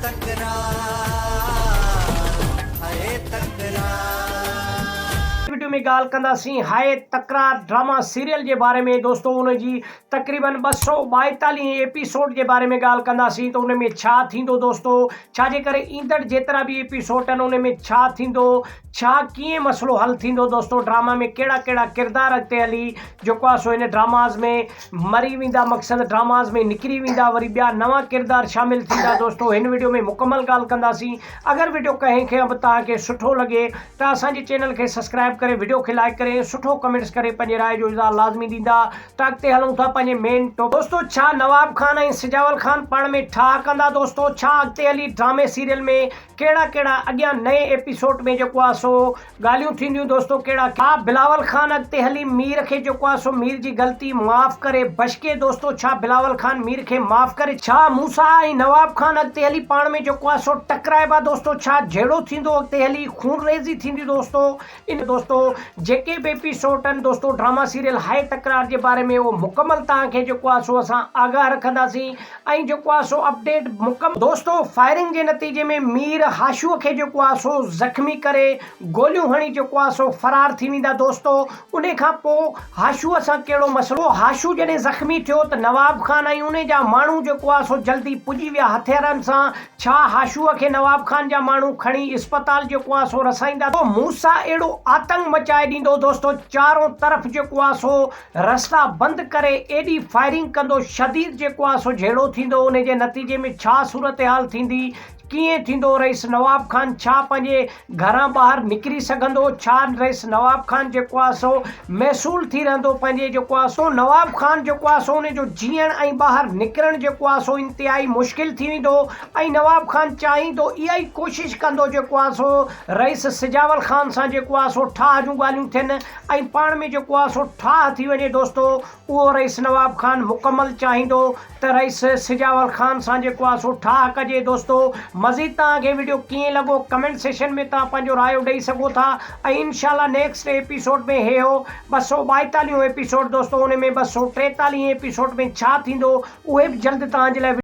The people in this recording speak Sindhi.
تڪرار هاء تڪرار. وڊيو ۾ ڳالهه ڪنداسين هاء تڪرار ڊراما سيريل جي باري ۾ دوستو ان جي تقريبن 242 ايپيسوڊ جي باري ۾ ڳالهه ڪنداسين ته ان ۾ ڇا ٿيندو دوستو ڇا جي ڪري ايندڙ جيترا به ايپيسوڊ آهن ان ۾ ڇا ٿيندو ڇا ڪيئن مسئلو حل ٿيندو دوستو ڊراما ۾ ڪهڙا ڪهڙا ڪردار اڳتي هلي جيڪو آهي سو هن ڊراماز ۾ مري ويندا مقصد ڊراماز ۾ نڪري ويندا وري ٻيا نوان ڪردار شامل ٿيندا دوستو هن وڊيو ۾ مڪمل ڳالهه ڪنداسين اگر وڊيو ڪنهن کي به توهان کي سٺو لڳي ته اسان جي چينل کي سبسڪرائب ڪري وڊيو کي لائڪ ڪري ۽ سٺو ڪمينٽس ڪري پنهنجي راء جو اظهار لازمي ڏيندا ته اڳتي هلون ٿا پنهنجي مين ٽاپڪ دوستو ڇا نواب خان ۽ سجاول خان پاڻ ۾ ٺاهه ڪندا دوستو ڇا اڳتي هلي ڊرامي سيريل ۾ ڪهڙا ڪهڙا اڳيان نئين ايپيسوڊ ۾ جيڪو آ سو ڳالهيون ٿينديون دوستو ڪهڙا ڇا بلاول خان اڳتي هلي مير کي جيڪو آ سو مير جي غلطي معاف ڪري بشڪي دوستو ڇا بلاول خان مير کي معاف ڪري ڇا موسيٰ ۽ نواب خان اڳتي هلي پاڻ ۾ جيڪو آ سو ٽڪرائبا دوستو ڇا جهيڙو ٿيندو اڳتي هلي خونريزي ٿيندي دوستو ان دوستو جيڪي به ايپيسوڊ آهن دوستو ڊراما سيريل هاء تڪرار جي باري ۾ اهو مڪمل توهان کي جيڪو آهي سو اسان آگاهه رکنداسين ۽ جيڪو آهي سو اپڊيٽ مڪمل دوستو فائرنگ جي نتيجي ۾ مير هاشو کي جيڪو آهي سو زخمي ڪري گوليون هڻي جيڪو آهي سو فرار ٿي ويندا دوستو انهي کان پوء هاشو سان ڪهڙو مسئلو هاشو جڏهن زخمي ٿيو ته نواب خان ۽ انهي جا ماڻهو جيڪو آهي سو جلدي پڄي ويا هٿيارن سان ڇا هاشوء کي نواب خان جا ماڻهو کڻي اسپتال جيڪو آ سو رسائيندا تو موسيٰ اهڙو آتنگ مچائي ڏيندو دوستو چارون طرف جيڪو آ سو رستا بند ڪري ايڏي فائرنگ ڪندو شديد جيڪو آ سو جهيڙو ٿيندو انهي جي نتيجي ۾ ڇا صورتحال ٿيندي ڪيئن ٿيندو رئيس نواب خان ڇا پنهنجي گهران ٻاهر نڪري سگهندو ڇا رئيس نواب خان جيڪو آ سو محصول ٿي رهندو پنهنجي جيڪو آ سو نواب خان جيڪو آ سو ان جو جيئڻ ۽ ٻاهر نڪرڻ جيڪو آ سو انتهائي مشڪل ٿي ويندو ۽ نواب خان چاهيندو اها ئي ڪوشش ڪندو جيڪو آ سو رئيس سجاول خان سان جيڪو آ سو ٺاهه جون ڳالهيون ٿين ۽ پاڻ ۾ جيڪو آ سو ٺاهه ٿي وڃي دوستو اهو رئيس نواب خان مڪمل چاهيندو ته رئيس سجاول خان سان جيڪو آ سو ٺاهه ڪجي دوستو مزيد توهان کي وڊيو ڪيئن لڳو ڪمينٽ سيشن ۾ توهان پنهنجو رايو ڏئي سگهو ٿا ۽ انشاء الله نيڪسٽ ايپيسوڊ ۾ هي هو 242 ايپيسوڊ دوستو ان ۾ 243 ايپيسوڊ ۾ ڇا ٿيندو اهي به جلد توهان جي لاء.